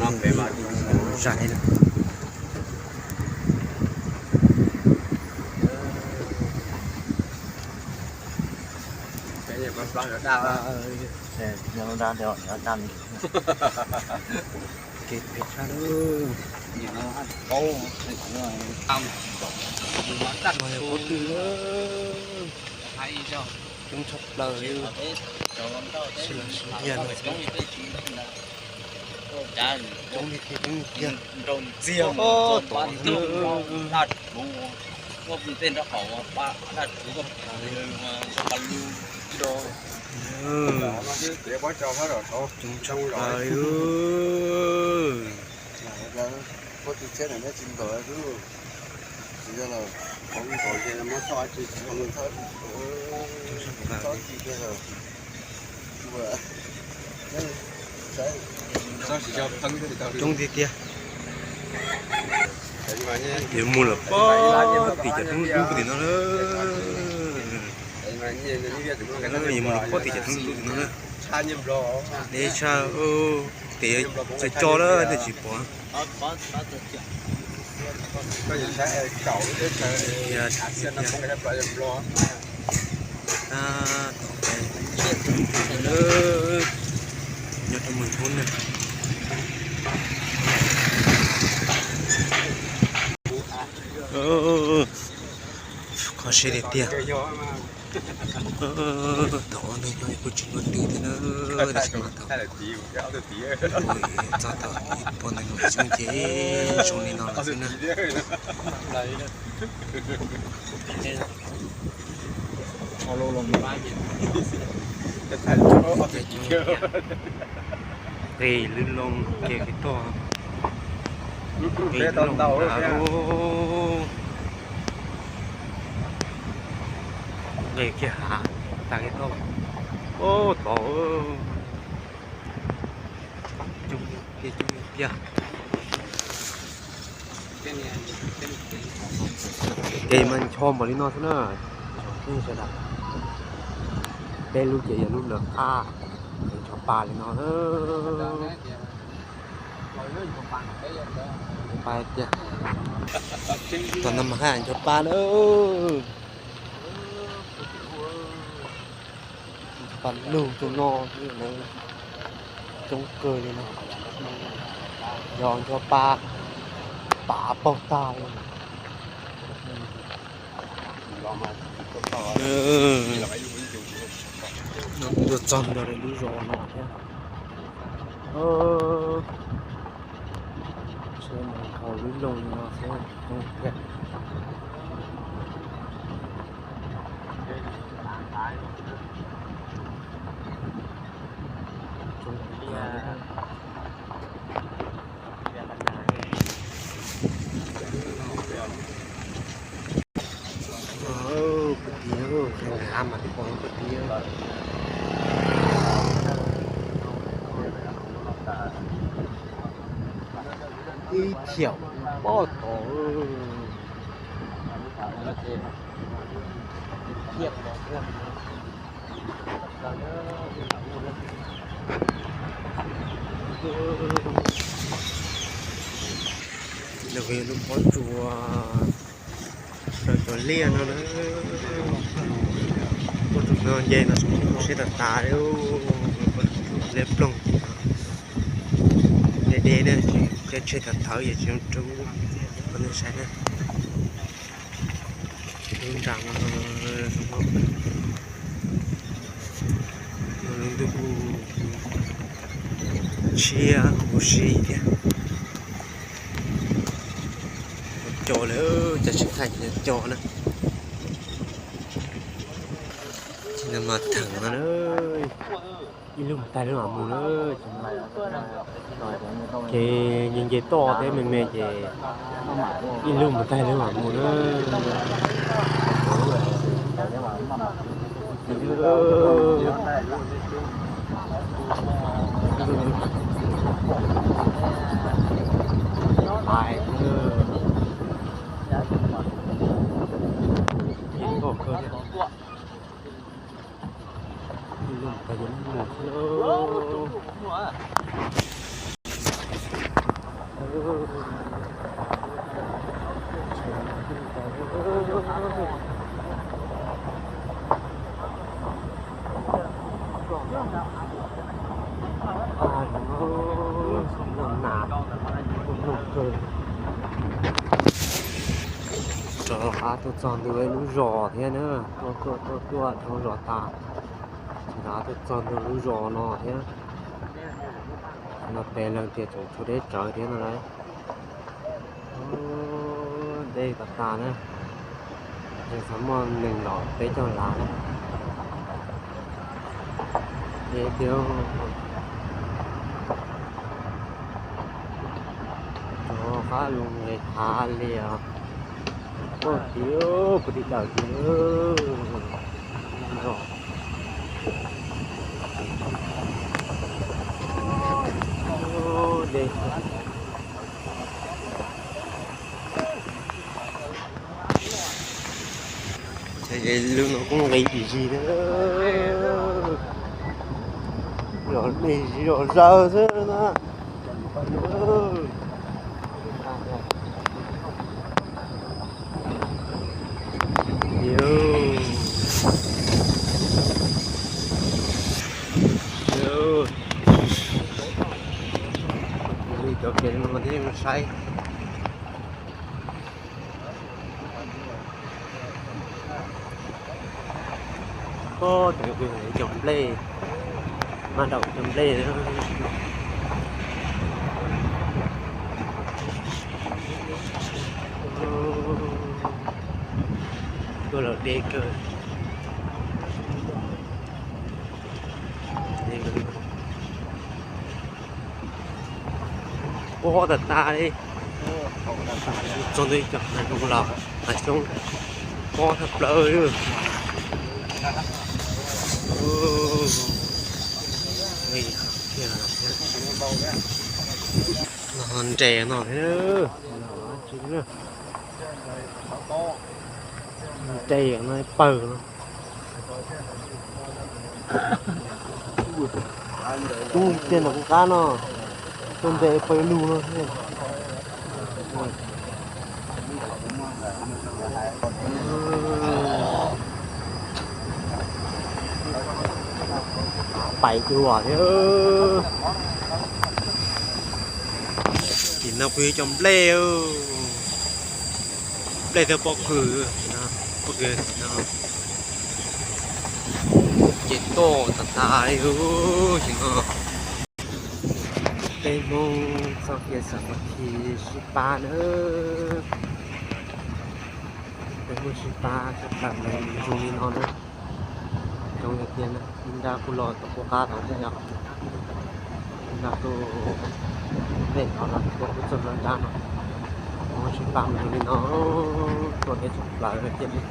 Zais na. Kev phem tshaj lawm. Pob tw, coob tshaj plaws li. Sib los sib ntiag no. Coob li tiag, coob li tiag. Tom no. Coob tshaj plaws li. Coob tiag tiag. Yuav mus lawm pob tim cov roob dub tim no na. Yuav mus lawm pob tim cov roob dub tim no na. Deb tshaj, tes txawm co na nej tsis pom. Nyob rau Mường Thốn na. Kho siab tiag tiag. Thaum ub ntawd nyob kuj tsis muaj twg thiab na, tab sis mas thaum txog thaum ib puas nees nkaum xyoo ces zoo li no lawm xwb na. Nqis lub loo kiag kev toj, nqis lub loo, nqis kiag hav tas kev toj. Ub, tod, coob tiag, coob tiag. Kev mas ncho npaum li no xwb na. Peb lub ces yog lub lawv qab, ncho pa li no. Pa tiag. Tom no mas haj ncho pa na. Ncho pa lug rau no, coob kawg li no. Yog ncho pa, pa paug tag li. Tuaj txog nto lub zos no thiab. Tsev neeg haus lub loog no thiab. Puag tim, av mas twb pom puag tim. Ib thiam pob tod. Lawv yog lub pob tsuas, cov liaj no na. Pob tsuas no nce no siab tas tas li. Pob tsuas liab ploog, deb deb na, tsheb thawv thawv yam tsis zoo rub, nej saib na. Lub nra no, lub ntuj kuj tshiab huv si thiab. Co lawm, cov tseem thaij co na. Ces no mas theem no na, ib lub mus tag lub mam mus na. Ces nce nce toj thiab me me ces ib lub mus tag lub mam mus na. Rov qab tuaj txog ntua lub zos thiab na, tuaj tuaj tuaj tuaj dhau zos tas, rov qab tuaj txog ntua lub zos no thiab. No peb leeg tias tseem tshuav deb tsawv thiab no lauj. Deb tas tas na, yeej xav muaj nees nkaum peb caug lav na. Deb tiag. Rov qab los nqis hav li os. Pog tid, pog tid dawm tid. Deb. Lub no kuj nqis ib zig na, los nqis zig los zaws xwb na. Cov kev no thiab saib. Pob, cov nplej, maj daum cov nplej. Tuaj los deb kawg. Pob tas tas li. Txog ntawm cov hav zoov los hav xyoob pob tshaj plaws li. Nres no thiab. Nres no pawg no. Tub tiag nram kuv qab no, tuaj ntes pawg lug no thiab. Pais dua thiab. Tim no kuj yog cov nplej, nplej thiab pob kws, pob kws tim no. Ces toj tas tas li, tim no. Peb Hmoob txoj kev xa mas khi sib pab na. Peb Hmoob sib pab tshaj plaws zoo li no na. Coob tiag tiag na, ib nrab kuj los tau kuj qab tau thiab yom. Ib nrab kuj lej no los kuj txog nrab no. Hmoob sib pab mus zoo li no, tuaj deb tshaj plaws tiag li.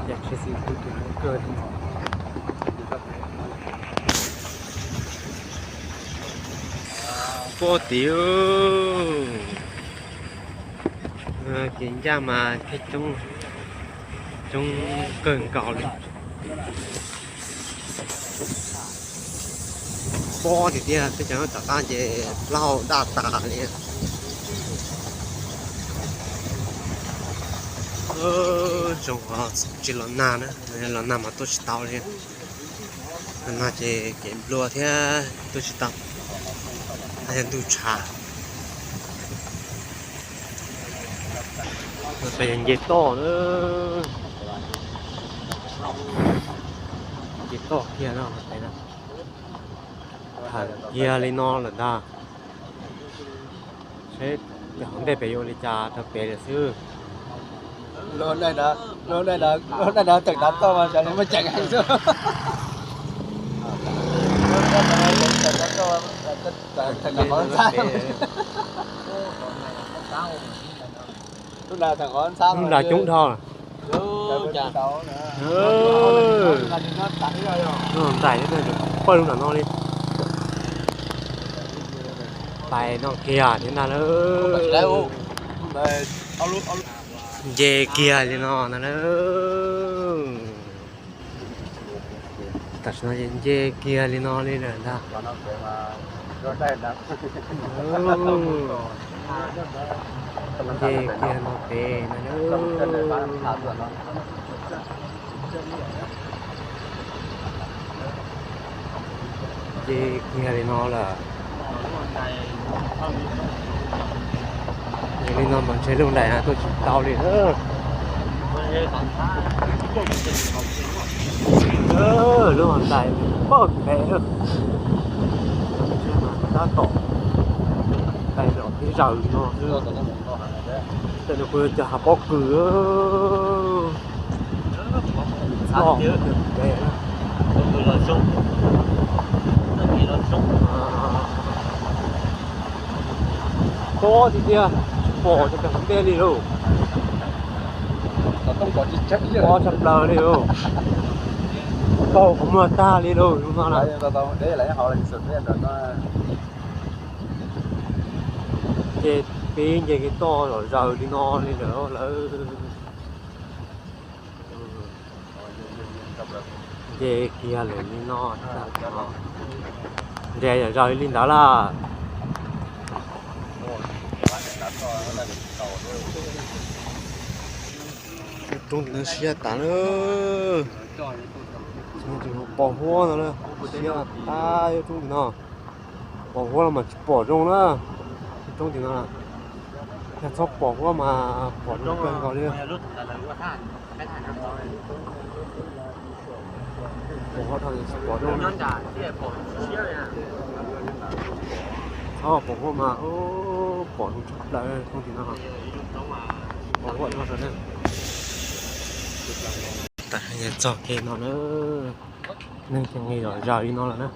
Ces tshwj xeeb kuj tus Hmoob kawg li. Pob tid, kev ncaj mas thiaj coob, coob kawg nkaus li. Pob tiag tiag, peb cov tom qab ces plaub hau daj tas li. Zoo tsis los nag na, los nag mas tuaj tsis tau li. Los nag ces kev nplua thiab tuaj tsis tau, yog ntuj tshav. Peb nce toj na, nce toj kiag no. Thaum kiag li no lawm ntag. Seb hauv ntej pem yuav ua li cas rau pem lawm xwb. Lub neej no tseem dav toj mas xyov muaj ceem heev xwb. Lub nra coob dhau. Ntais, pawg lug nram no li. Pais no kiag thiab ntag lauj. Nce kiag li no ntag lauj. Tam sim no nce kiag li no li lawm ntag. Nce kiag no pem no na. Nce kiag li no lawm. Nce li no mas ntshe lub ntais no tuaj tsis tau li na. Lub ntais pog npe tab tom ntais los tib zaug no. Tej no kuj yog cov hav pob kws. Tob tiag tiag, tsis pom cov pem hauv ntej li lauj. Tob tshaj plaws li lauj. Paug qhov muag tag li lauj no na. Ces peb nce kiag toj zom zaws li no li lawm lawm. Nce kiag lawm li no. Nce zom zaws li ntawd lawm. Roob tim no siab tas na. Tsis pom huab no na. Siab tas, roob tim no. Pom huab los mas tsis pom zoo na. Roob tim no, yog txhob pom huab mas pom zoo kawg nkaus li. Pom huab dhau tsis pom zoo. Txhob pom huab mas pom zoo tshaj plaws roob tim no. Pom huab dhau na. Txog kev no na, neeg ces nqis zom zaws li no lawm na.